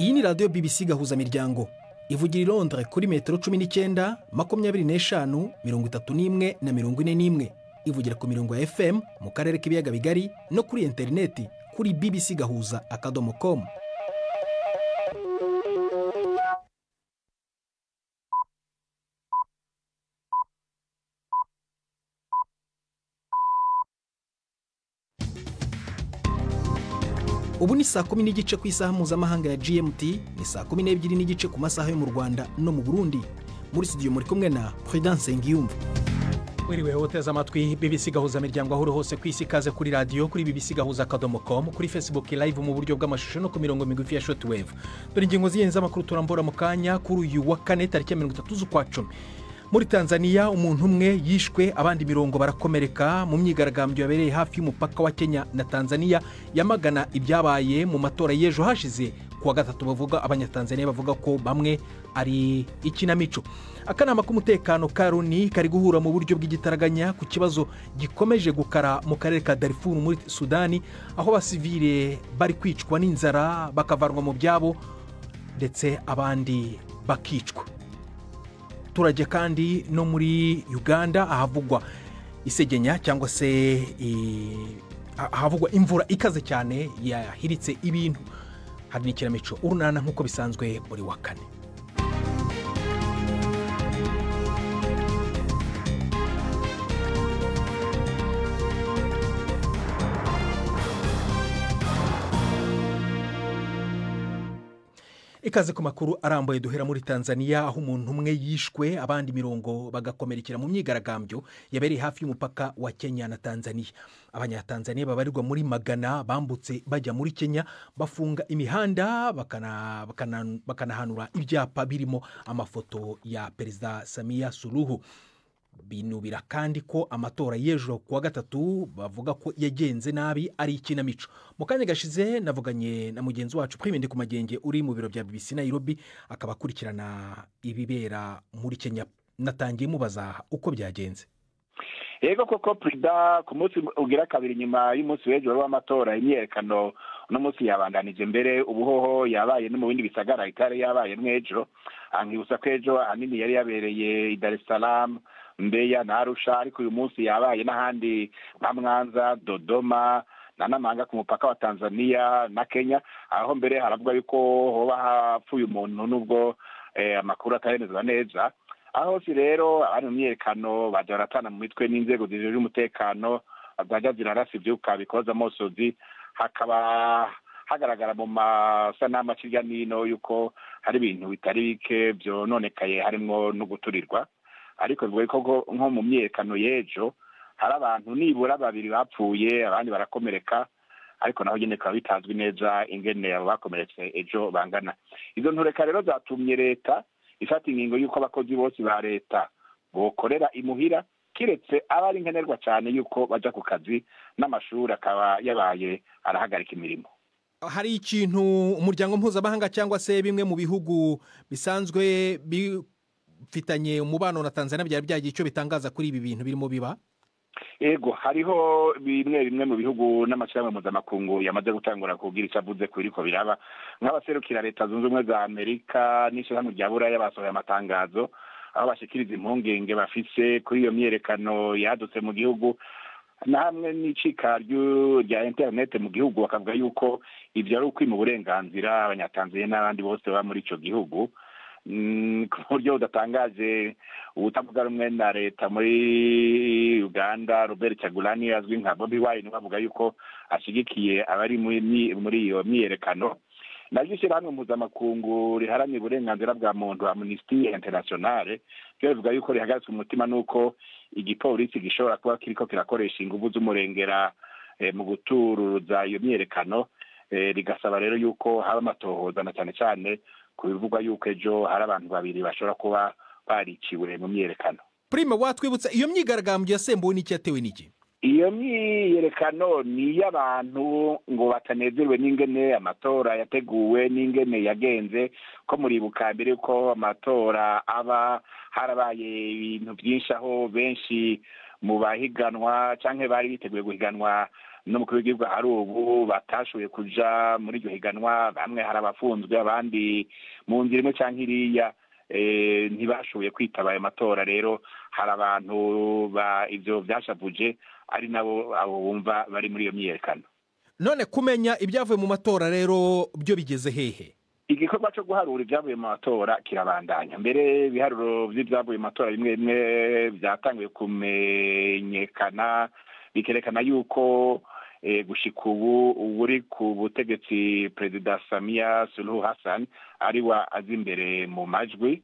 Iyi ni radiyo BBC Gahuzamiryango ivugira i Londres kuri metero 19, 25, 31 na 41. Ivugira ku mirongo ya FM mu karere k'ibiyaga bigari no kuri interineti kuri bbcgahuza.com. Ubu ni saa 10:15 ku isaha mpuzamahanga ya GMT, ni saa 12:15 ku masaha yo mu Rwanda no mu Burundi. Muri studio muri kumwe na Prudence Ngiyumva. Wiriwe hoteza amatwi BBC Gahuzamiryango aho uri hose ku isi, ikaze kuri radiyo kuri bbcgahuza.com, kuri Facebook live mu buryo bw'amashusho no ku mirongo migufi ya shortwave. Dore ingingo z'ingenzi z'amakuru turambura mu kanya kuri uyu wa kane tariki 30 z'ukwa 10. Muri Tanzania umuntu umwe yishwe abandi mirongo barakomereka mu myigaragambyo yabereye hafi y'umupaka wa Kenya na Tanzania yamagana ibyabaye mu matora y'ejo hashize kuwa gatatu. Bavuga abanyatanzania bavuga ko bamwe ari ikinamico. Akanama k'umutekano ka Loni kari guhura mu buryo bw'igitaraganya ku kibazo gikomeje gukara mu karere ka Darfur muri Sudani, aho abasivile bari kwicwa n'inzara bakavanwa mu byabo ndetse abandi bakicwa. Turajya kandi no muri Uganda ahavugwa isegenya cyangwa se ahavugwa imvura ikaze cyane yahiritse ibintu. Hari n'ikinamico urunana nk'uko bisanzwe buri wa kane. Ikaze ku makuru arambuye duhera muri Tanzania aho umuntu umwe yishwe abandi mirongo bagakomerekera mu myigaragambyo yabereye hafi y'umupaka wa Kenya na Tanzania. Abanyatanzania babarirwa muri magana bambutse bajya muri Kenya bafunga imihanda bakanahanura ibyapa birimo amafoto ya Perezida Samia Suluhu. Binubira kandi ko amatora y'ejo kuwa gatatu bavuga ko yagenze nabi ari ikinamico. Mu kanya gashize navuganye na mugenzi wacu Prime Ndikumagenge uri mu biro bya BBC Nairobi, akaba akurikirana ibibera muri Kenya. Natangiye mubaza uko byagenze. Yego koko Prida, ku munsi ugira kabiri nyuma y'umunsi w'ejo w'amatora imyerekano no munsi yabandanije mbere ubuhoho yabaye no mu bindi bisagara itari yabaye mw'ejo. Ankibutsa ko ejo ahanini yari yabereye i Dar es Salaam, Mbeya na Arusha, ariko uyu munsi yabaye n'ahandi nka Mwanza, Dodoma na Namanga ku mupaka wa Tanzania na Kenya, aho mbere haravuga yuko hoba hapfuye umuntu nubwo amakuru ataremezwa neza. Aho si rero abari mu myiyerekano baja baratana mu mitwe n'inzego zijejwe umutekano, zaja zirarasa ivyuka bikoza amosozi, hakaba hagaragara mu masanamu hirya n'ino yuko hari ibintu bitari bike vyononekaye harimwo no guturirwa. Ariko bivuga ko nko mu myiyerekano y'ejo hari abantu nibura babiri bapfuye abandi barakomereka, ariko naho nyene bikaba bitazwi neza ingene abo bakomeretse ejo bangana. Izo ntureka rero zatumye leta ifata ingingo y'uko abakozi bose ba leta bokorera imuhira, kiretse aba ari nkenerwa cyane yuko baja ku kazi, n'amashuri akaba yabaye arahagarika imirimo. Hari ikintu umuryango mpuzamahanga cyangwa se bimwe mu bihugu bisanzwe bifitanye umubano na Tanzania byari byagiye icyo bitangaza kuri ibi bintu birimo biba? Ego, hariho bimwe mu bihugu n'amashyirahamwe mpuzamakungu yamaze gutangura kugira icyo avuze ku biriko biraba, nk'abaserukira Leta Zunze Ubumwe za Amerika n'ishyirahamwe rya Buraya basohoye amatangazo aho bashikiriza impungenge bafise kuri iyo myiyerekano yadutse mu gihugu, na hamwe n'icika rya interinete mu gihugu, bakavuga yuko ivyo ari ukwima uburenganzira abanyatanzania n'abandi bose baba muri ico gihugu. Ku buryo budatangaje ubutavuga rumwe na leta muri Uganda, Robert Kyagulanyi azwi nka Bobi Wine, bavuga yuko ashigikiye abari muri iyo myiyerekano. Naryo ishyirahamwe mpuzamakungu riharanira uburenganzira bwa muntu Amnesty International ryo rivuga yuko rihagaritswe umutima nuko igipolisi gishobora kuba kiriko kirakoresha inguvu z'umurengera mu guturuza iyo myiyerekano, rigasaba rero yuko haba amatohoza na cyane cyane ku bivugwa yuko ejo hari abantu babiri bashobora kuba bariciwe mu myiyerekano. Prime, watwibutsa iyo myigaragambyo yasembuwe n'iki, yatewe n'iki? Iyo myiyerekano ni iy'abantu ngo batanezerewe n'ingene amatora yateguwe n'ingene yagenze, ko muribuka mbere yuko amatora aba harabaye ibintu byinshi, aho benshi mu bahiganwa canke bari biteguye guhiganwa n'umukuru w'igihugu hari ubu batashoboye kuja muri iryo higanwa, bamwe hari abafunzwe, abandi mu nzira imwe canke iriya ntibashoboye kwitaba ayo matora. Rero hari abantu ivyo vyashavuje, ari nabo abo bumva bari muri iyo myiyerekano. None kumenya ibyavuye mu matora rero byo bigeze hehe? Igikorwa cyo guharura ibyavuye mu matora kirabandanya. Mbere ibiharuro vy'ibyavuye mu matora bimwe bimwe byatanguye kumenyekana, bikerekana yuko gushika ubu uri ku butegetsi Perezida Samia Suluhu Hassan ari wa azi imbere mu majwi.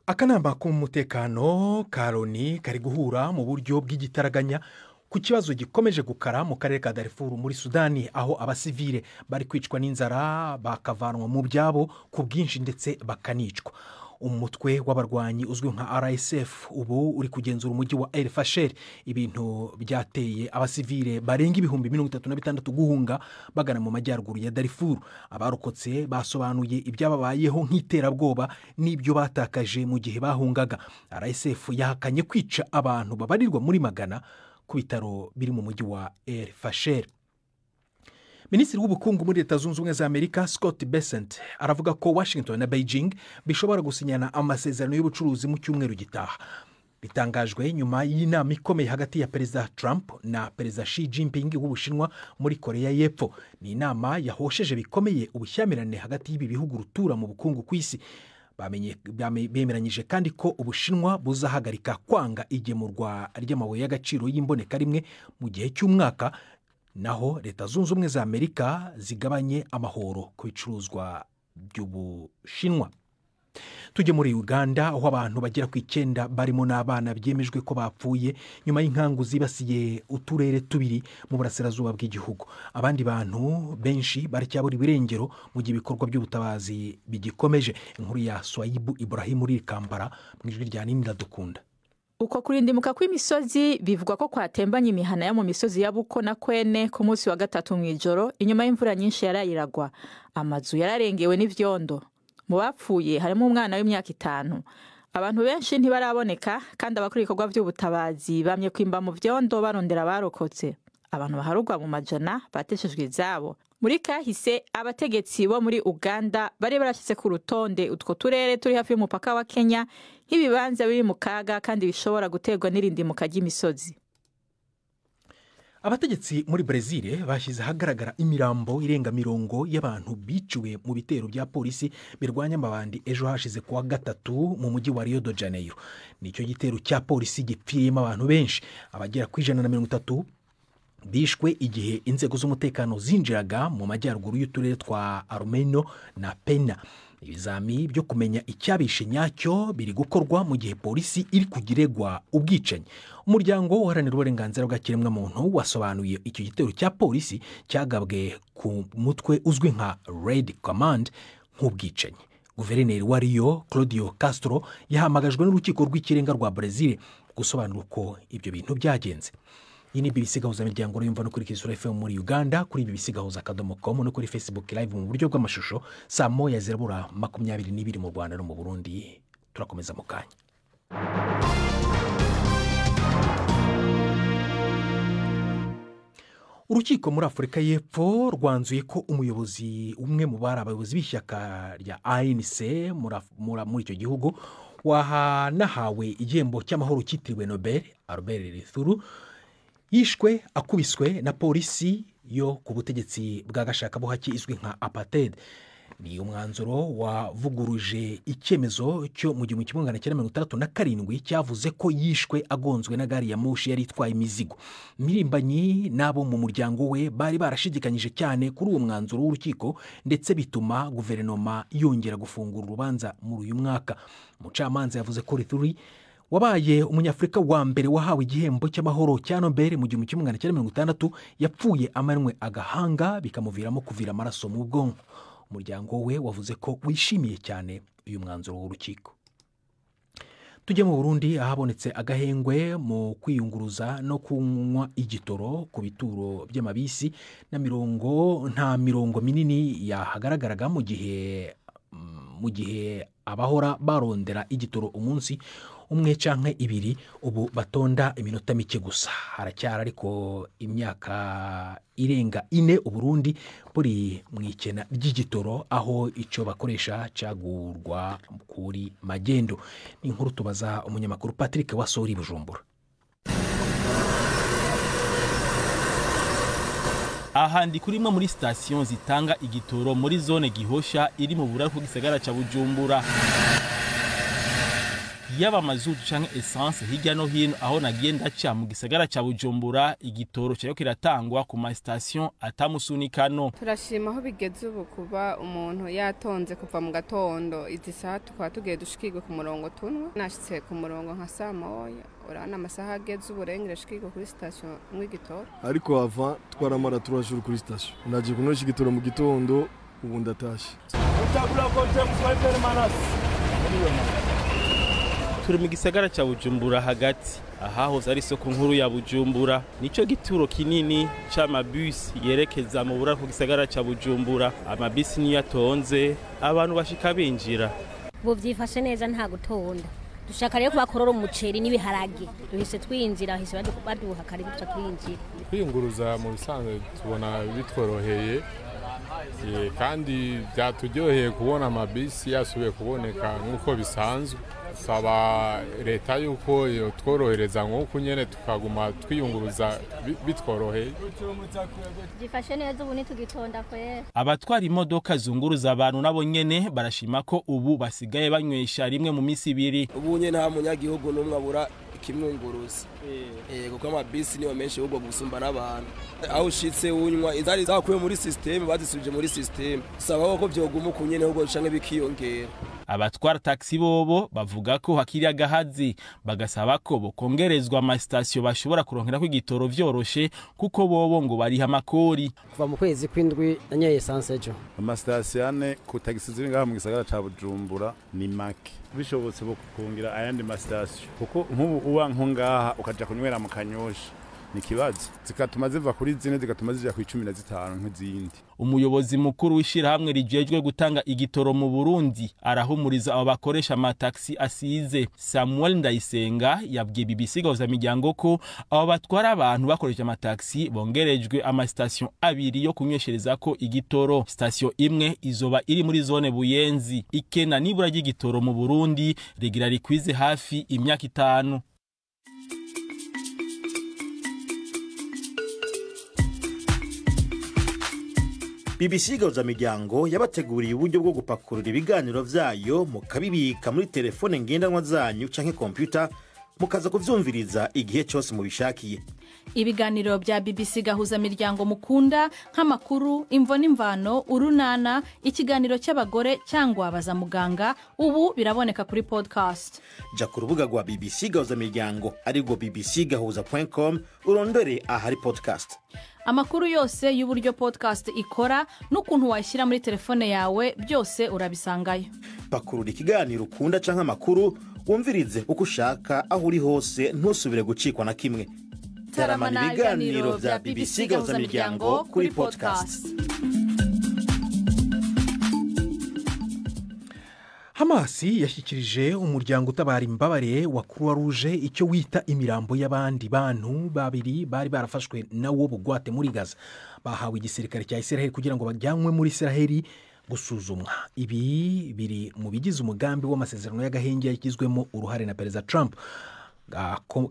Akanama k'umutekano ka Loni kari guhura mu buryo bw'igitaraganya ku kibazo gikomeje gukara mu karere ka Darfur muri Sudani, aho abasivile bari kwicwa n'inzara, bakavanwa mu byabo ku bwinshi ndetse bakanicwa. Umutwe w'abarwanyi uzwi nka RSF ubu uri kugenzura umujyi wa El Fasher, ibintu byateye abasivile barenga 36,000 guhunga bagana mu majyaruguru ya Darfur. Abarokotse basobanuye ibyababayeho nk'iterabwoba n'ibyo batakaje mu gihe bahungaga. RSF yahakanye kwica abantu babarirwa muri magana ku bitaro biri mu mujyi wa El Fasher. Minisitiri w'ubukungu muri Leta Zunze Ubumwe za Amerika Scott Bessent aravuga ko Washington na Beijing bishobora gusinyana amasezerano y'ubucuruzi mu cyumweru gitaha. Bitangajwe nyuma y'inama ikomeye hagati ya Perezida Trump na Perezida Xi Jinping w'Ubushinwa muri Korea y'Epfo. Ni inama yahosheje bikomeye ubushyamirane hagati y'ibi bihugu rutura mu bukungu ku isi. Bemeranyije kandi ko Ubushinwa buzahagarika kwanga igemurwa ry'amabuye y'agaciro y'imboneka rimwe mu gihe cy'umwaka, naho Leta Zunze Ubumwe za Amerika zigabanye amahoro ku bicuruzwa by'Ubushinwa. Tujye muri Uganda, aho abantu bagera ku 9 barimo n'abana byemejwe ko bapfuye nyuma y'inkangu zibasiye uturere tubiri mu burasirazuba bw'igihugu. Abandi bantu benshi baracyabura ibirengero mu gihe ibikorwa by'ubutabazi bigikomeje. Inkuru ya Swaibu Ibrahim uri Kampala mu ijwi rya Nini Iradukunda. Uko kurindimuka kw'imisozi bivugwa ko kwatembanye imihana yo mu misozi ya Buko na Kwene ku munsi wa gatatu mw'ijoro, inyuma y'imvura nyinshi yarayiragwa. Amazu yararengewe n'ivyondo. Mu bapfuye harimo umwana w'imyaka 5. Abantu benshi ntibaraboneka, kandi abakora ibikorwa by'ubutabazi bamye kwimba mu vyondo barondera abarokotse. Abantu baharugwa mu majana bateshejwe izabo. Muri kahise abategetsi bo muri Uganda bari barashyize ku rutonde utwo turere turi hafi y'umupaka wa Kenya nk'ibibanza biri mu kaga kandi bishobora guterwa n'irindimuka ry'imisozi. Abategetsi muri Brezil bashyize ahagaragara imirambo irenga 40 y'abantu biciwe mu bitero bya polisi birwanya amabandi ejo hashize kuwa gatatu mu mujyi wa Rio de Janeiro. Nicyo gitero cya polisi gipfiriyemo abantu benshi, abagera ku 130 bishwe igihe inzego z'umutekano zinjiraga mu majyaruguru y'uturere twa Armeno na Pena. Ibizami byo kumenya icyabishe nyacyo biri gukorwa mu gihe polisi iri kugiregwa ubwicanyi. Umuryango uharanira uburenganzira bwa kiremwamuntu wasobanuye icyo gitero cya polisi cyagabwe ku mutwe uzwi nka Red Command nk'ubwicanyi. Guverineri wa Rio Claudio Castro yahamagajwe n'urukiko rw'ikirenga rwa Brazil gusobanura uko ibyo bintu byagenze. Iyi ni BBC Gahuza Miryango yumva no kuri Kisura FM muri Uganda, kuri BBC Gahuza.com no kuri Facebook Live mu buryo bw'amashusho saa 1:22 mu Rwanda no mu Burundi. Turakomeza mu kanya. Urukiko muri Afurika y'Epfo rwanzuye ko umuyobozi umwe mu bari abayobozi b'ishyaka rya ANC muri icyo gihugu wahanahawe igihembo cy'amahoro cyitiriwe Nobel, Albert Luthuli, yishwe akubiswe na polisi yo ku butegetsi bwa gashakabuhake izwi nka apartheid. Ni umwanzuro wavuguruje icyemezo cyo mu 1967 cyavuze ko yishwe agonzwe na gari ya moshi yari itwaye imizigo. Mirimbanyi n'abo mu muryango we bari barashidikanyije cyane kuri uwo mwanzuro w'urukiko, ndetse bituma guverinoma yongera gufungura urubanza muri uyu mwaka. Umucamanza yavuze ko Luthuli wabaye umunyafurika wa mbere wahawe igihembo cy'amahoro cya Nobel mu 1960 yapfuye amanwe agahanga bikamuviramo kuvira amaraso mu bwonko. Umuryango we wavuze ko wishimiye cyane uyu mwanzuro w'urukiko. Tujye mu Burundi, ahabonetse agahengwe mu kwiyunguruza no kunywa igitoro ku bituro by'amabisi na mirongo, nta mirongo minini yahagaragaraga mu gihe abahora barondera igitoro umunsi umwe canke ibiri, ubu batonda iminota mike gusa. Haracyari ariko imyaka irenga 4 Uburundi buri mu ikena ry'igitoro, aho icyo bakoresha cagurwa kuri magendo. Ni inkuru tubaza umunyamakuru Patrick Wasori, Bujumbura. Aha ndi kuri imwe muri sitasiyo zitanga igitoro muri zone Gihosha iri mu buraruko gisagara ca Bujumbura. Yaba mazutu canke essence, hirya no hino aho nagiye ndaca mu gisagara ca Bujumbura, igitoro cyayo kiratangwa ku ma station atamusunikano. Turashima aho bigeze ubu, kuba umuntu yatonze kuva mu gatondo, izi saha tukaba tugiye dushikirwe ku murongo tunwe. Nashitse ku murongo nka saa 1, urabona amasaha ageze ubu, rengere shikirwe kuri station mw'igitoro. Ariko avant twaramara 3 jours kuri station. Naje kunywesha igitoro mu gitondo, ubu ndatashe. Turi mu gisagara ca Bujumbura hagati, ahahoze ari isoko nkuru ya Bujumbura. Nico gituro kinini c'amabisi yerekeza mu buraruko gisagara ca Bujumbura. Amabisi niyo atonze, abantu bashika binjira. Ubu byifashe neza, nta gutonda. Dushaka rero kubakorora umuceri n'ibiharage. Duhise twinjira, bahise baduha karibu, tuca twinjira. Kwiyunguruza mu bisanzwe tubona bitworoheye, kandi byaturyoheye kubona amabisi yasubiye kuboneka nk'uko bisanzwe. Saba leta yuko tworohereza nk'uko nyene, tukaguma twiyunguruza bitworoheye. Byifashe neza ubu, ntitugitonda kwera. Abatwara imodoka zunguruza abantu nabo nyene barashima ko ubu basigaye banywesha rimwe mu misi 2. Ubu nyene nta munyagihugu n'umwe abura ikimwunguruza, kuko amabisi niyo menshi ahubwo gusumba n'abantu. Aho ushitse unywa. Izari zakuye muri système bazisubije muri système. Saba ko vyoguma uku nyene ahubwo canke bikiyongera. Abatwara taxi bobo bavuga ko hakiri agahazi, bagasaba ko bokongerezwa amasitasiyo bashobora kuronkerako igitoro vyoroshe, kuko bobo ngo bariha amakori. Kuva mu kwezi kw'indwi nanyoye essence ejo. Amasitasiyo ane ku tagisi ziri ngaha mu gisagara ca Bujumbura ni make. Bishobotse bokongera ayandi masitasiyo, kuko nk'ubu uba nko ngaha ukaja kunywera mu Kanyosha ni ikibazo, zikatuma ziva kuri 4 zigatuma zija ku 15 nk'izindi. Umuyobozi mukuru w'ishirahamwe rijejwe gutanga igitoro mu Burundi arahumuriza abo bakoresha amataxi asize. Samuel Ndayisenga yabwiye BBC Gahuzamiryango ko abo batwara abantu bakoresha amataxi bongerejwe amasitasiyo abiri yo kunywesherezako igitoro. Sitasiyo imwe izoba iri muri zone Buyenzi. Ikena nibura ry'igitoro mu Burundi rigira rikwize hafi imyaka 5. BBC Gahuzamiryango yabateguriye uburyo bwo gupakurura ibiganiro vyayo, mukabibika muri telefone ngendanwa zanyu canke kompyuta, mukaza kuvyumviriza igihe cyose mubishakiye. Ibiganiro bya BBC Gahuza Miryango mukunda, nk'amakuru, Imvo n'Imvano, Urunana, ikiganiro cy'abagore cyangwa Baza Muganga, ubu biraboneka kuri podcast. Ja ku rubuga rwa BBC Gahuzamiryango, arirwo bbcgahuza.com, urondore ahari podcast. Amakuru yose y'uburyo podcast ikora n'ukuntu wayishyira muri telefone yawe, byose urabisangayo. Pakurura ikiganiro ukunda canke amakuru, wumvirize uko ushaka, aho uri hose, ntusubire gucikwa na kimwe. Taramana ibiganiro bya BBC Gahuzamiryango kuri podcast. Hamasi yashyikirije umuryango utabara imbabare wa Croix Rouge icyo wita imirambo y'abandi bantu babiri bari barafashwe nawo bugwate muri Gaza. Bahawe igisirikare cya Israel kugira ngo bajyanwe muri Israel gusuzumwa. Ibi biri mu bigize umugambi w'amasezerano y'agahenge yagizwemo uruhare na Perezida Trump. Ako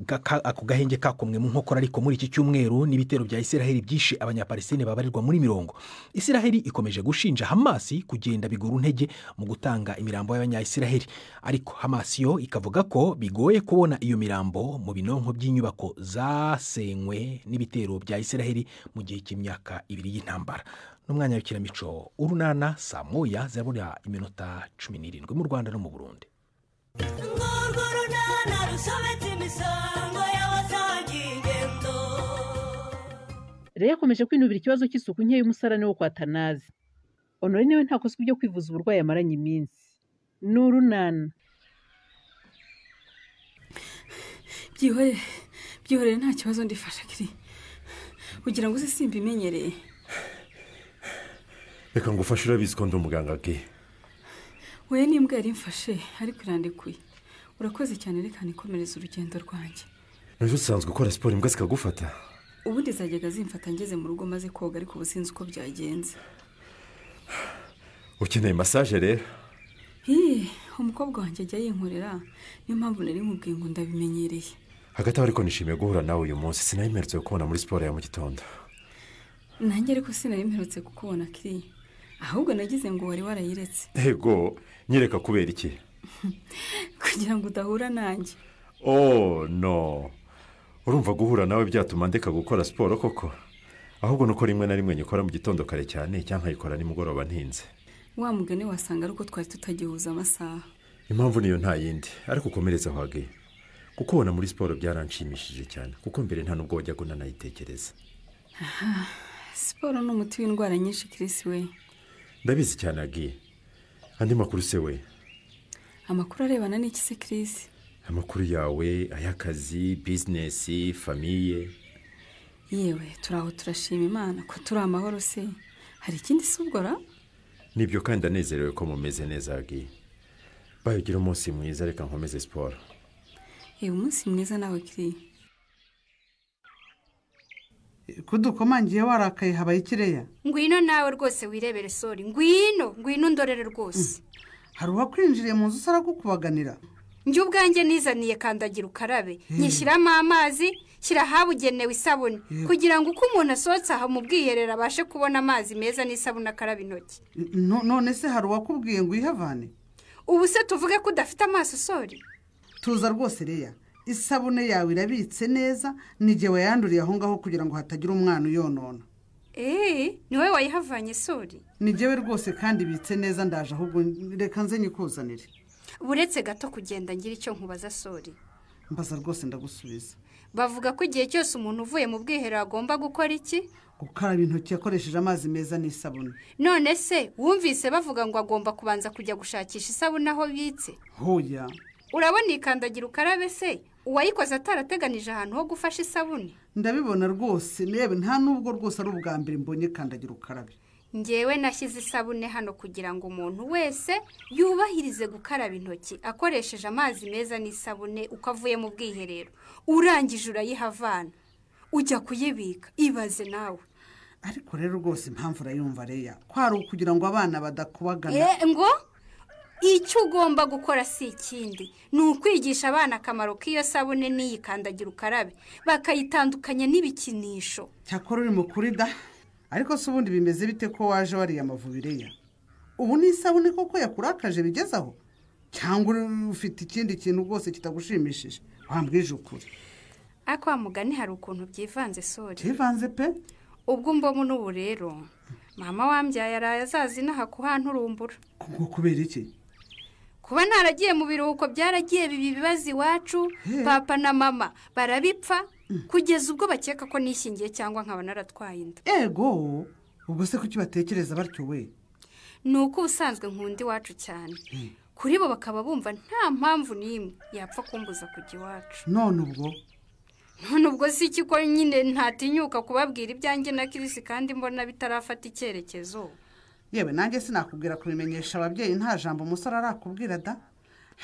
gahenge kakomwe mu nkokora ariko muri iki cyumweru n'ibitero bya Israel byishe Abanyapalestine babarirwa muri mirongo. Israel ikomeje gushinja Hamas kugenda bigura intege mu gutanga imirambo y'Abanya-Israel, ariko Hamas yo ikavuga ko bigoye kubona iyo mirambo mu binonko by'inyubako zasenywe n'ibitero bya Israel mu gihe cy'imyaka 2 y'intambara. N'umwanya w'ikinamico Urunana, saa 1 zirabura iminota 17 mu Rwanda no mu Burundi. Urwo runana rusobetse imisango y'abasangiye ingendo. Rero yakomeje kwinubira ikibazo cy'isuku nke y'umusarane wo kwa Tanazi. Honore niwe ntakozwe ibyo kwivuza uburwayi amaranye iminsi. Ni Urunana. Byihorere, byihorere nta kibazo ndifasha kiri. Ugira ngo se simbimenyereye. Reka ngufashe urabizi ko ndi umuganga ge. Oya n'imbwa yari imfashe ariko irandekuye. Urakoze cyane reka nikomereze urugendo rwanjye. None usanzwe ukora siporo imbwa zikagufata? Ubundi zajyaga zimfata ngeze mu rugo maze koga ariko ubu sinzi uko byagenze. Ukeneye massage rero? Umukobwa wanjye ajya yinkorera niyo mpamvu nari nkubwiye ngo ndabimenyereye. Hagati aho ariko nishimiye guhura nawe uyu munsi sinayimerutse kukubona muri siporo ya mu gitondo. Nanjye ariko sinari kukubona kiri. Ahubwo nagize ngo wari warayiretse. Ego, nyereka kubera iki? Kugira ngo udahura nanjye. Oh no. Urumva guhura nawe byatuma ndeka gukora siporo koko? Ahubwo nuko rimwe na rimwe nyikora mu gitondo kare cyane cyangwa nkayikora nimugoroba ntinze. Wa mugani wasanga ariko twari tutagihuza amasaha. Impamvu niyo nta yindi, ariko ukomereza wage. Kukubona muri siporo byaranshimishije cyane kuko mbere nta nubwo wajyaga unanayitekereza. Siporo ni umuti w'indwara nyinshi Chris we. Ndabizi cyane agiye. Andi makuru se we? Amakuru arebana n'iki se Chris? Amakuru yawe, ay'akazi, business, famille. Yewe turaho turashima Imana ko turi amahoro se. Hari ikindi subgora? Nibyo kandi ndanezerewe ko mumeze neza agiye. Bayo ugira umunsi mwiza reka nkomeze siporo. Yewe umunsi mwiza nawe Kiri. Kudukomangiye warakaye habaye ikireya. Ngwino nawe rwose wirebere sori. Ngwino, ngwino ndorere rwose. Hari uwakwinjiriye mu nzu saragukubaganira. Njye ubwanjye nizaniye kandagira ukarabe. Nyishyiramo amazi, shyira ahabugenewe isabune kugira ngo uko umuntu asohotse aha mu bwiherero abashe kubona amazi meza n'isabune akaraba intoki. None se hari uwakubwiye ngo uyihavane? Ubu se tuvuge ko udafite amaso sori? Tuza rwose Reya. Isabune yawe irabitse neza nige wayanduriye aho ngaho kugira ngo hatagira umwana uyonona. Ni wowe wayihavanye sori? Nigewe rwose kandi ibitse neza ndaje ahubwo reka nze nyikuzanire. Buretse gato kugenda ngira icyo nkubaza sori. Mbaza rwose ndagusubiza. Bavuga ko igihe cyose umuntu uvuye mu bwiherero agomba gukora iki? Gukaraba intoki akoresheje amazi meza n'isabune. None se wumvise bavuga ngo agomba kubanza kujya gushakisha isabune aho bitse? Hoya. Urabona ikandagira ukarabe se uwayikoze atarateganije ahantu ho gufasha isabune? Ndabibona rwose nebe nta nubwo rwose ari ubwa mbere mbonye kandagira ukarabe. Ngewe nashyize isabune hano kugira ngo umuntu wese yubahirize gukaraba intoki akoresheje amazi meza n'isabune uko avuye mu bwiherero. Urangije urayihavana ujya kuyibika, ibaze nawe. Ariko rero rwose impamvu urayumva Reya kwari ukugira ngo abana badakubagana. Ngo icyo ugomba gukora si ikindi ni ukwigisha abana akamaro k'iyo sabune n'iyi kandagira ukarabe bakayitandukanya n'ibikinisho. Cyakora uri mukuri da. Ariko se ubundi bimeze bite ko waje wariye amavubi Reya? Ubu ni isabune koko yakurakaje bigezaho cyangwa ufite ikindi kintu rwose kitagushimishije? Wambwije ukuri. Ariko wa mugani hari ukuntu byivanze sori. Byivanze pe? Ubwo mbomu n'ubu rero mama wambyaye araye azazi inaha kuhanturumbura. Ngo kubera iki? Kuba naragiye mu biruhuko byaragiye bibi bibazo iwacu, papa na mama barabipfa kugeza ubwo bakeka ko nishingiye cyangwa nkaba naratwaye inda. Ego, ubwo se kuki batekereza batyo we? Ni uko ubusanzwe nkunda iwacu cyane. Kuri bo bakaba bumva nta mpamvu n'imwe yapfa kumbuza kujya iwacu. None ubwo? None ubwo si iki ko nyine ntatinyuka kubabwira ibyanjye na Chris kandi mbona bitarafata icyerekezo. Yewe nanjye sinakubwira kubimenyesha ababyeyi nta jambo umusore arakubwira da.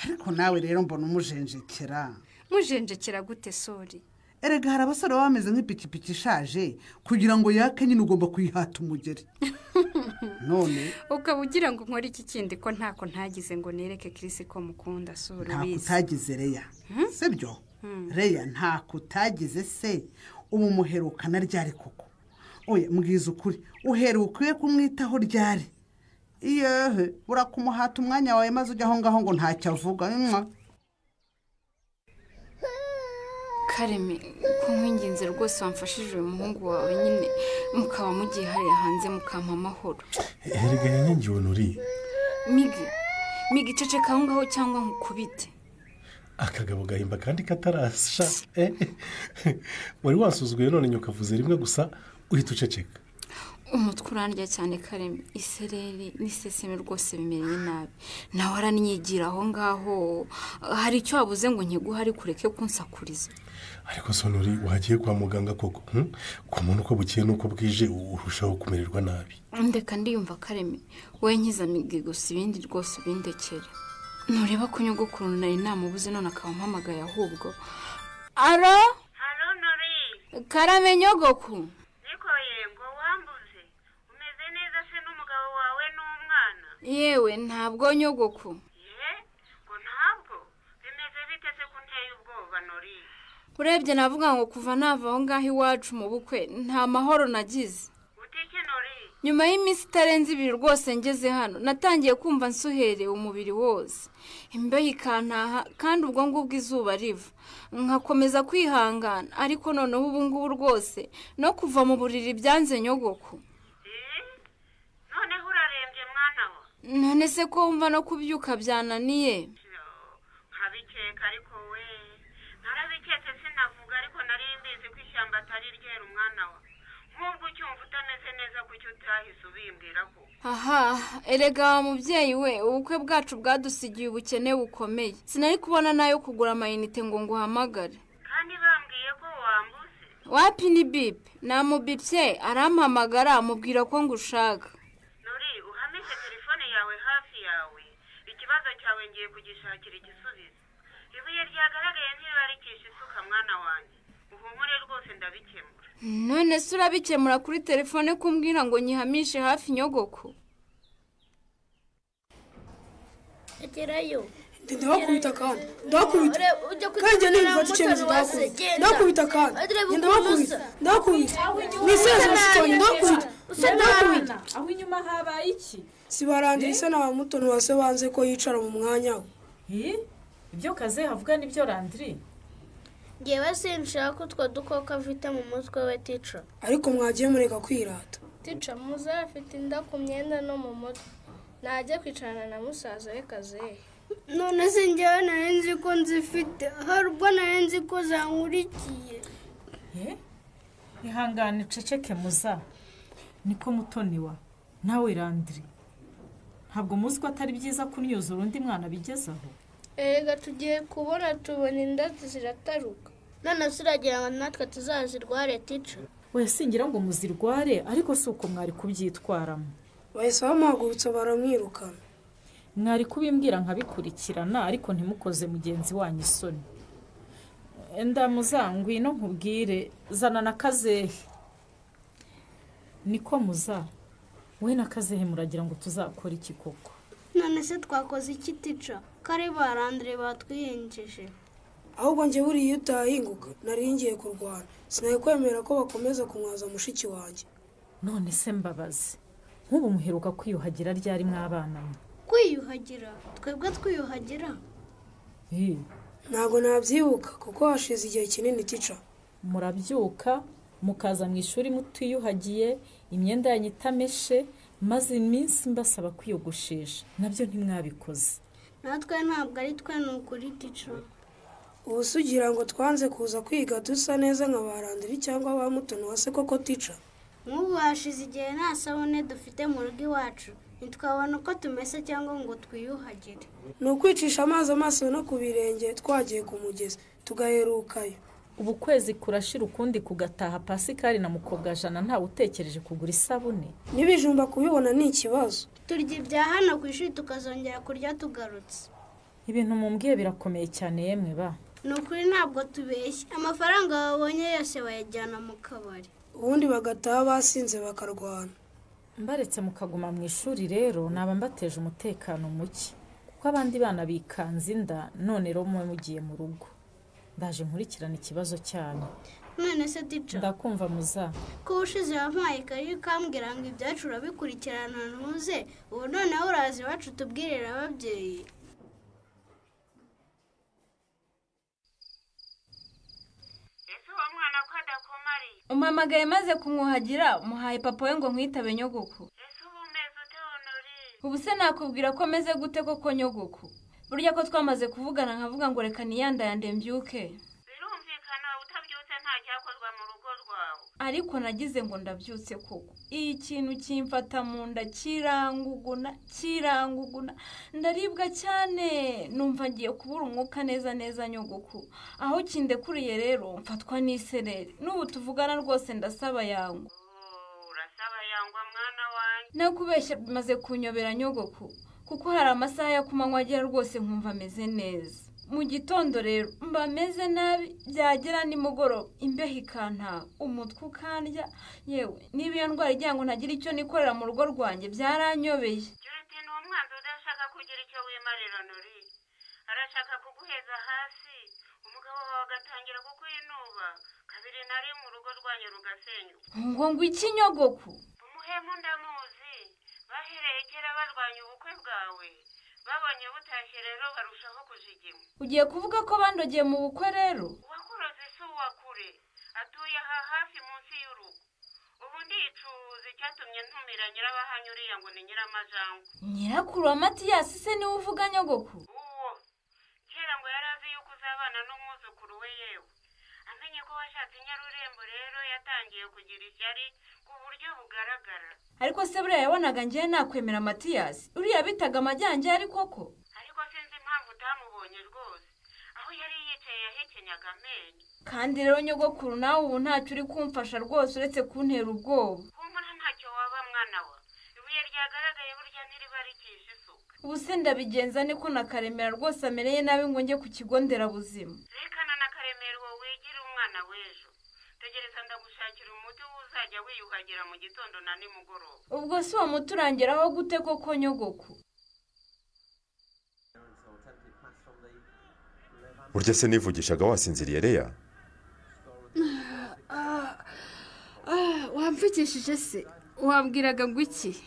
Ariko nawe rero mbona umujenjekera. Mujenjekera gute sori? Erega hari abasore baba bameze nk'ipikipiki ishaje kugira ngo yake nyine ugomba kuyihata umugeri. None ukaba ugira ngo nkore iki kindi ko ntako ntagize ngo nereke Chris ko mukunda sori ubizi. Ntako utagize Reya. Sibyo? Reya ntako utagize se ubu muherukana ryari koko? Oya mbwiza ukuri uheruka kumwitaho ryari? Iyehe urakumuhata umwanya wawe maze ujya aho ngaho ngo ntacyo avuga. Kareme ko nkwinginze rwose wamfashije uyu muhungu wawe nyine mukaba mugiye hariya hanze mukampa amahoro. Erega yanyangiwe uri. Migi ceceka aho ngaho cyangwa nkukubite. Akagabo gahimba kandi katarasha. Wari wasuzuguye none nyukavuze rimwe gusa uhita uceceka. Umutwe urandya cyane Kareme, isereri n'iseseme rwose bimereye nabi. Nawe aranyigira aho ngaho, hari icyo wabuze ngo nkiguhe ariko ureke kunsakuriza. Ariko Sonori wagiye kwa muganga koko? Ku muntu uko bukeye nuko bwije urushaho kumererwa nabi. Ndeka ndiyumva Kareme, we nkiza migi gusa ibindi rwose ubindekere. Ntureba ko nyogokuru nari namubuze none akaba ampamagaye ahubwo. Aro? Halo Nori. Karame nyogoku. Niko yego wambuze. Umeze neza se n'umugabo wawe n'umwana? Yewe ntabwo nyogoku. Ye? Ngo ntabwo? Bimeze bite se kunteye ubwoba Nori? Urebye navuga ngo kuva nava aho ngaho iwacu mu bukwe nta mahoro nagize. Utike Nori? Nyuma y'iminsi itarenze ibiri rwose ngeze hano natangiye kumva nsuhereye umubiri wose, imbeho ikantaha kandi ubwo ngubwo izuba riva nkakomeza kwihangana, ariko noneho ubu ngubu rwose no kuva mu buriri byanze nyogoku. Noneho urarembye mwana wa? None se ko wumva no kubyuka byananiye? Nkabikeka ariko we narabiketse sinavuga, ariko nari mbizi ko ishyamba atari ryera umwana wa. Nk'ubwo ucyumva utameze neza kuki utahise ubimbwira ko? Aha, erega wa mubyeyi we, ubukwe bwacu bwadusigiye ubukene bukomeye. Sinari kubona nayo kugura amayinite ngo nguhamagare. Kandi bambwiye ko wambuze. Wapi ni bipe, namubipye arampamagara amubwira ko ngushaka. Nori, uhamishe telefone yawe hafi yawe. Ikibazo cyawe ngiye kugishakira igisubizo. Ibuye ryagaragaye ntibarikisha isuka mwana wanjye. Uhumure rwose ndabikemura. None se urabikemura kuri telefone kumbwira ngo nyihamishe hafi nyogoko? Egerayo. Ndakubita kandi ndakubita kandi nifata icyemezo ndakubita ndakubita kandi ndakubita ndakubita niseze mushikoni ndakubita ndakubita. Aho inyuma habaye iki? Sibarandira se na Mutoni wase banze ko yicara mu mwanya we. Ibyo kaze havuga nibyo Landry. Ngewe sinshaka utwo dukoko afite mu mutwe we tica. Ariko mwagiye mureka kwirata. Tica muza afite inda ku myenda no mu mutwe. Najya kwicarana na musaza we Kazehe. None se ngewe nari nzi ko nzifite, hari ubwo nari nzi ko zankurikiye. Ihangane uceceke muza. Niko Mutoni wa nawe Landry. Ntabwo muzi ko atari byiza kunyuzura undi mwana bigezaho. Erega tugiye kubona tubona inda zirataruka. None se uragira ngo natwe tuzazirware tica? We singira ngo muzirware, ariko si uko mwari kubyitwaramo. Bahise bamuhagurutsa baramwirukana. Mwari kubimbwira nkabikurikirana, ariko ntimukoze mugenzi wanyu isoni. Ndamuza ngwino nkubwire, zana na Kazehe. Niko muza, we na Kazehe muragira ngo tuzakora iki koko? None se twakoze iki tica? Kare barandire batwihenjeje. Ahubwo njye buriya utahinguka nari ngiye kurwana, sinari kwemera ko bakomeza kumwaza mushiki wanjye. None se mbabazi, nk'ubu muheruka kwiyuhagira ryari mwabana mwe? Kwiyuhagira? Twebwe twiyuhagira? Ntabwo nabyibuka kuko hashize igihe kinini tica. Murabyuka mukaza mu ishuri mutiyuhagiye, imyenda yanyu itameshe, maze iminsi mbasaba kwiyogoshesha, nabyo ntimwabikoze. Natwe ntabwo ari twe ni ukuri tica. Ubu se ugira ngo twanze kuza kwiga dusa neza nka ba Landry cyangwa ba Mutoni wase koko tica? Nk'ubu hashize igihe nta sabune dufite mu rugo iwacu, ntitwabona uko tumesa cyangwa ngo twiyuhagire. Ni ukwicisha amazi amaso no ku birenge twagiye ku mugezi tugaherukayo. Ubu kwezi kurashira ukundi kugataha, Pasikari na Mukobwajana ntawe utekereje kugura isabune. N'ibijumba kubibona ni ikibazo. Turya ibya hano ku ishuri tukazongera kurya tugarutse. Ibintu mumbwiye birakomeye cyane yemwe ba. Ni ukuri ntabwo tubeshye, amafaranga babonye yose bayajyana mu kabari. Ubundi bagataha basinze bakarwana. Mbaretse mukaguma mu ishuri rero naba mbateje umutekano muke, kuko abandi bana bikanze inda none rero mwe mugiye mu rugo. Ndaje nkurikirana ikibazo cyanyu. None se tica? Ndakumva muza. Ko ushize wampaye ikayi ukambwira ngo ibyacu urabikurikirana ntuze, ubu noneho uraza iwacu tubwirira ababyeyi. Ese uwo mwana ko adakomariye? Umpamagaye maze kumwuhagira, muhaye papa we ngo nkwitabe nyogoku. Ese ubu umeze ute Honori? Ubu se nakubwira ko meze gute koko nyogoku? Burya ko twamaze kuvugana nkavuga ngo reka niyandayande mbyuke. Birumvikana utabyutse nta cyakorwa mu rugo rwawe. Ariko nagize ngo ndabyutse koko. Ikintu kimfata mu nda kiranguguna kiranguguna, ndaribwa cyane, numva ngiye kubura umwuka neza neza nyogoku. Aho kindekuriye rero mfatwa n'isereri. N'ubu tuvugana rwose ndasaba yangu. Urasaba yangwa mwana wanjye? Nakubeshya bimaze kunyobera nyogoku, kuko hari amasaha ya kumanywa agera rwose nkumva ameze neza. Mu gitondo rero mba meze nabi, byagera nimugoroba imbeho ikantaha, umutwe ukandya. Yewe niba iyo ndwara igira ngo ntagira icyo nikorera mu rugo rwanjye byaranyobeye. Ati ni umwanzi udashaka kugira icyo wimarira Nori, arashaka kuguheza hasi, umugabo wawe agatangira kukwinuba, kabiri na rimwe urugo rwanyu rugasenyuka. Ngo iki nyogoku? Umuhemu ndamuzi, bahereye kera barwanya ubukwe bwawe, babonye butashye rero barushaho kujigima. Ugiye kuvuga ko bandogeye mu bukwe rero? Uwakuroze si uwakure, atuye aha hafi munsi y'urugo. Ubu ndicuza icyatumye ntumira nyirabahanya uriya ngo ni nyiramajangwe. Nyirakuru wa Matiyasi se niwe uvuga nyogoku? Uwo kera ngo yari azi yuko uzabana n'umwuzukuru we, yewe amenye ko washatse Nyarurembo rero yatangiye kugira ishyari ku buryo bugaragara. Ariko se buriya yabonaga ngewe nakwemera Matiyasi uriya bitaga amajyanjye ari koko? Ariko sinzi impamvu utamubonye rwose, aho yari yicaye yahekenyaga amenyo. Kandi rero nyogokuru nawe ubu ntacyo uri kumfasha rwose uretse kuntera ubwoba. Humura ntacyo waba mwana wa, ibuye ryagaragaye burya ntiribarikisha isuka. Ubu se ndabigenza niko na Karemera rwose amereye nabi ngo njye ku kigo nderabuzima. Rekana na Karemera uwo wigira umwana w'ejo. Tegereza ndagushakira umuti uzajya wiyuhagira mu gitondo na nimugoroba. Ubwo si uwo muti urangeraho gute koko nyogoku? Burya se nivugishaga wasinziriye Leya? Wamvugishije se? Wambwiraga ngo iki?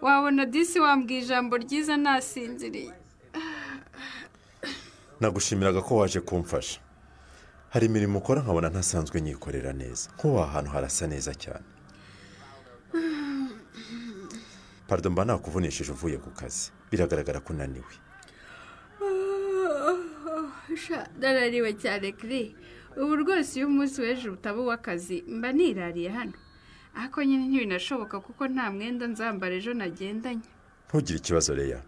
Wabona disi wambwiye ijambo ryiza nasinziriye. Nagushimiraga ko waje kumfasha. Hari imirimo ukora nkabona ntasanzwe nyikorera neza. Nk'ubu ahantu harasa neza cyane. Pardon mba nakuvunishije uvuye ku kazi. Biragaragara ko unaniwe. Ndananiwe cyane kiri. Ubu rwose iyo umunsi w'ejo utaba uw'akazi mba nirariye hano. Ariko nyine ntibinashoboka kuko nta mwenda nzambara ejo nagendanye. Ntugire ikibazo Leya.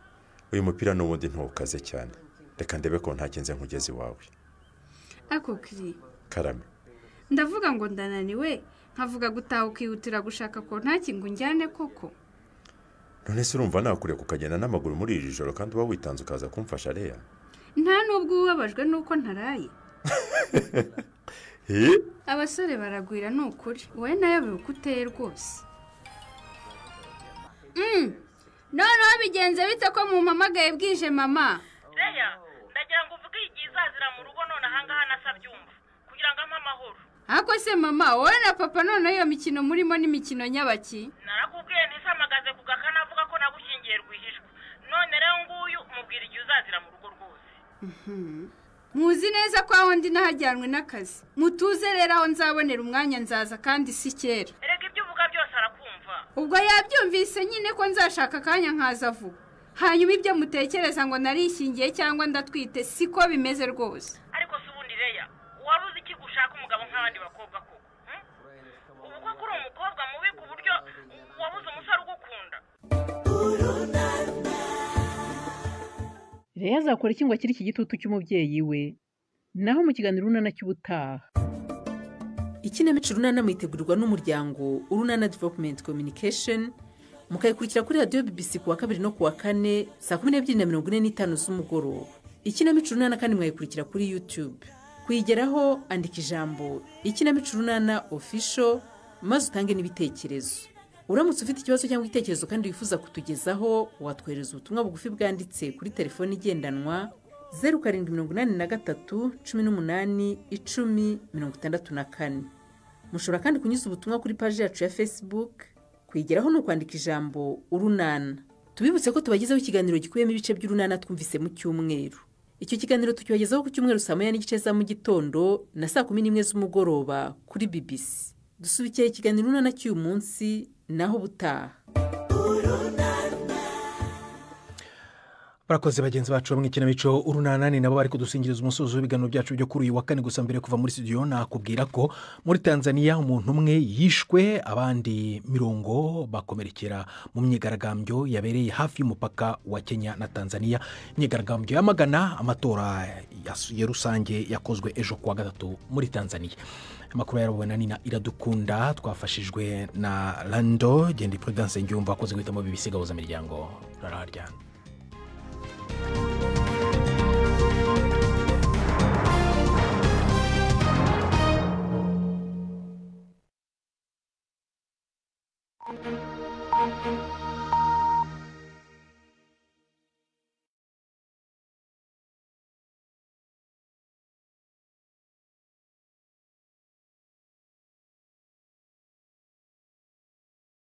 Uyu mupira n'ubundi ntukaze cyane. Reka ndebe ko ntagenze nkugeze iwawe. Ako kiri. Karame. Ndavuga ngo ndananiwe, nkavuga gutaha ukihutira gushaka ko ntakingo njyane koko. None se urumva nakureka ukagenda n'amaguru muri iri joro kandi uba witanze ukaza kumfasha Leya? Nta nubwo ubabajwe nuko ntaraye. Abasore baragwira ni ukuri, wowe nayo bikuteye rwose. Noneho bigenze bite ko mumpamagaye bwije mama? Leya, ndagira ngo uvuge igihe izazira mu rugo none ahangaha nasabyumva kugira ngo ampe amahoro. Ako se mama, wowe na papa noneho iyo mikino murimo n'imikino nyabaki? Narakubwiye ntisamagaze ku gakana avuga ko nagushyingiye rwihishwa. None rero nguyu mubwira igihe uzazira mu rugo rwose. Muzi neza ko aho ndi nahajyanwe n'akazi. Mutuze rero aho nzabonera umwanya nzaza kandi si kera. Erega ibyo uvuga byose arakumva. Ubwo yabyumvise nyine ko nzashaka akanya nkaza vuba. Hanyuma ibyo mutekereza ngo narishingiye cyangwa ndatwite siko bimeze rwose. Ariko se ubundi Leya, wabuze iki gushaka umugabo nk'abandi bakobwa koko? Ubu ko kuri umukobwa mubi ku buryo wabuze umusore ugukunda. Leya azakora iki ngo akire iki gitutu cy'umubyeyi we? Naho mu kiganiro Urunana cy'ubutaha. Ikinamico Urunana mwitegurirwa n'umuryango Urunana Development Communication, mukayikurikira kuri radiyo BBC kuwa kabiri no kuwa kane saa 12:45 z'umugoroba. Ikinamico Urunana kandi mwayikurikira kuri YouTube. Kuyigeraho andika ijambo Ikinamico Urunana Official maze utange n'ibitekerezo. Uramutse ufite ikibazo cyangwa igitekerezo kandi wifuza kutugezaho, watwohereza ubutumwa bugufi bwanditse kuri telefoni igendanwa 0783 18 10 64. Mushobora kandi kunyuza ubutumwa kuri paji yacu ya Facebook. Kuyigeraho ni ukwandika ijambo Urunana. Tubibutse ko tubagezaho ikiganiro gikubiyemo ibice by'Urunana twumvise mu cyumweru. Icyo kiganiro tukibagezaho ku cyumweru saa 1:30 za mu gitondo na saa 11 z'umugoroba kuri BBC. Dusubikiye ikiganiro Urunana cy'uyu munsi, naho ubutaha. Barakoze bagenzi bacu bamwe ikinamico Urunana, ni nabo bari kudusingiriza umusozo w'ibiganiro byacu byo kuri uyu wa kane. Gusa mbere yo kuva muri studio, nakubwira ko muri Tanzania umuntu umwe yishwe, abandi 40 bakomerekera mu myigaragambyo yabereye hafi y'umupaka wa Kenya na Tanzania, imyigaragambyo yamagana amatora ya rusange yakozwe ejo kuwa gatatu muri Tanzania. Amakuru yarabowe na Nina Iradukunda, twafashijwe na Lando Gendi. Prudence Ngyumva akoze guhitamo BBC Gahuza Miryango. Rararyana.